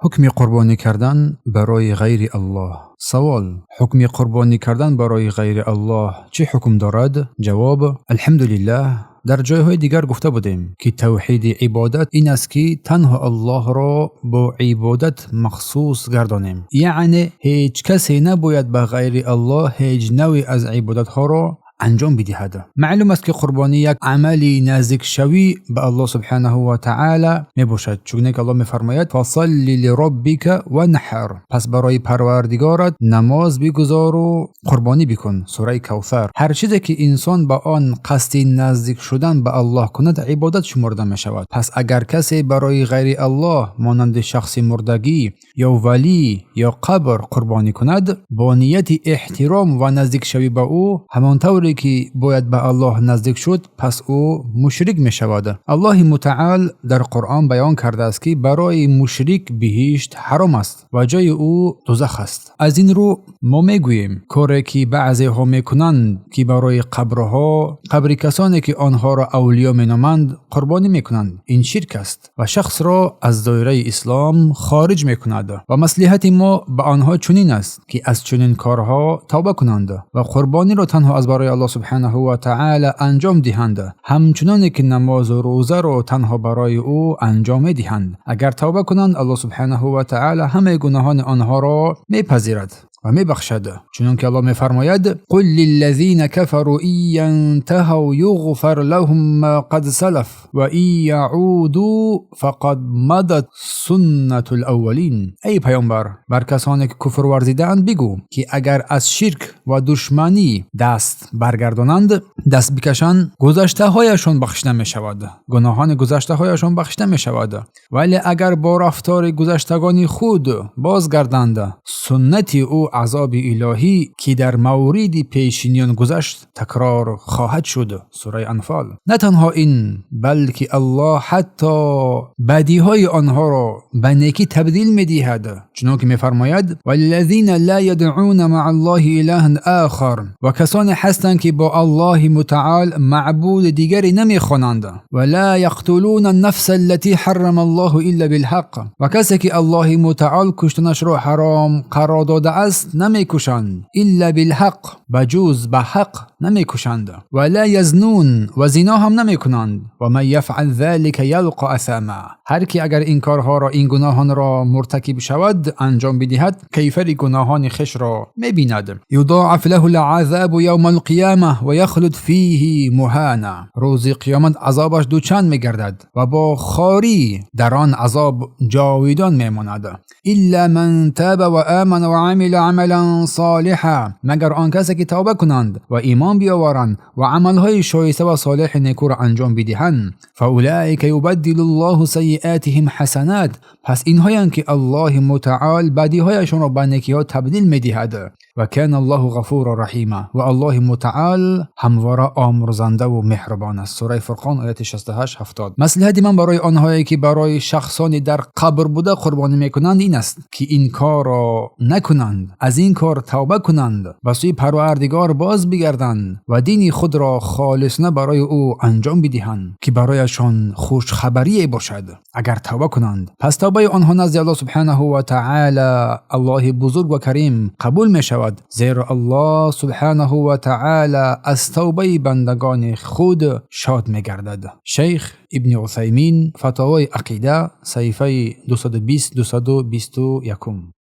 Ҳукми қурбонӣ кардан барои ғайри Аллоҳ. Савол: ҳукми қурбонӣ кардан барои ғайри Аллоҳ чӣ ҳукм дорад? Ҷавоб: Алҳамдулиллаҳ, дар ҷойҳои дигар гуфта будем, ки тавҳиди ибодат ин аст, ки танҳо Аллоҳро бо ибодат махсус гардонем. Яъне ҳеҷ касе набояд ба ғайри Аллоҳ ҳеҷ навъе аз ибодатҳоро анҷом бидиҳад. Маълум аст, ки қурбонӣ як амали наздикшавӣ ба Аллоҳ субҳанаҳу ва таъала мебошад. Чуноне ки Аллоҳ мефармояд: «Фасалли лироббика ванҳар». Пас барои Парвардигорат намоз бигузору қурбонӣ бикун. Сураи Кавсар. Ҳар чизе ки инсон ба он қасди наздик шудан ба Аллоҳ кунад, ибодат шумурда мешавад. Пас агар касе барои ғайри Аллоҳ, монанди шахси мурдагӣ ё валӣ ё қабр, қурбонӣ кунад бо нияти эҳтиром ва наздикшавӣ ба ӯ, ҳамон тавре ки бояд ба Аллоҳ наздик шуд, пас ӯ мушрик мешавад. Аллоҳи Мутаал дар Қуръон баён кардааст, ки барои мушрик биҳишт ҳаром аст ва ҷои ӯ дузах аст. Аз ин рӯ мо мегӯем, коре ки баъзеҳо мекунанд, ки барои қабрҳо, қабри касоне ки онҳоро авлиё меноманд, қурбонӣ мекунанд, ин ширк аст ва шахсро аз доираи ислом хориҷ мекунад. Ва маслиҳати мо ба онҳо чунин аст, ки аз чунин корҳо тавба кунанд ва қурбониро танҳо аз барои Аллоҳ субҳанаҳу ва таъала анҷом диҳанд, ҳамчуноне ки намозу рӯзаро танҳо барои ӯ анҷом медиҳанд. Агар тавба кунанд, Аллоҳ субҳанаҳу ва таъала ҳамаи гуноҳони онҳоро мепазирад ва мебахшад. Чунон ки Аллоҳ мефармояд: «Қул лиллазина кафару ин янтаҳав юғфар лаҳум ма қад салаф ва ин яъуду фақад мадат суннатул аввалин». Эй паёмбар, бар касоне ки куфр варзидаанд бигӯ, ки агар аз ширк ва душманӣ даст баргардонанд, даст бикашанд, гузаштаҳояшон бахшида мешавад, гуноҳони гузаштаҳояшон бахшида мешавад. Вале агар бо рафтори гузаштагони худ бозгарданд, суннати ӯ азоби илоҳӣ, ки дар мавриди пешиниён гузашт, такрор хоҳад шуд. Сураи Анфол. На танҳо ин, балки Аллоҳ ҳатто бадиҳои онҳоро ба некӣ табдил медиҳад. Чунон ки мефармояд: «Валлазина ла ядъуна маа Аллоҳи илаҳан ахар». Ва касоне ҳастанд, ки бо Аллоҳи Мутаал маъбуди дигаре намехонанд. Ва ла яқтулуна нафса аллати ҳаррама Аллоҳу илла билҳақ. Ва касе ки Аллоҳи Мутаал куштанашро ҳаром қарор додааст, намекушанд. Илла билҳақ, ба ҷуз ба ҳақ намекушанд. Ва ла язнун, ва зино ҳам намекунанд. Ва ман яфъал залика ялқа асама. Ҳар ки агар ин корҳоро, ин гуноҳонро муртакиб шавад, анҷом бидиҳад, кайфари гуноҳони хешро мебинад. Юдоаф лаҳу лазабу явма алқияма ва яхлуд фиҳи муҳана. Рӯзи қиёмат азобаш дучанд мегардад ва бо хорӣ дар он азоб ҷовидон мемонад. Илла ман таба ва амана ва амила амалан солиҳа. Магар он касе ки тавба кунанд ва имон биёваранд ва амалҳои шоиста ва солеҳи некӯро анҷом бидиҳанд. Фаулаика юбаддилу Аллоҳу сайиатиҳим ҳасанат. Пас инҳоянд, ки Аллоҳи Мутаол бадиҳояшонро ба некиҳо табдил медиҳад. Ва кана Аллоҳу ғафура раҳима. Ва Аллоҳи Мутаол ҳамвора омурзандаву меҳрубон аст. Сураи Фурқон, ояти 68, 70. Маслиҳати ман барои онҳое, ки барои шахсони дар қабр буда қурбонӣ мекунанд, ин аст, ки ин корро накунанд, аз ин кор тавба кунанд, ба сӯи Парвардигор боз бигарданд ва дини худро холисона барои ӯ анҷом бидиҳанд, ки барояшон хушхабарие бошад. Агар тавба кунанд, пас тавбаи онҳо назди Аллоҳ субҳанаҳу ва таъала, Аллоҳи бузург ва карим, қабул мешавад, зеро Аллоҳ субҳанаҳу ва таъала аз тавбаи бандагони худ шод мегардад. Шайх Ибни Усаймин, Фатовои ақида, саҳифаи 220, 221.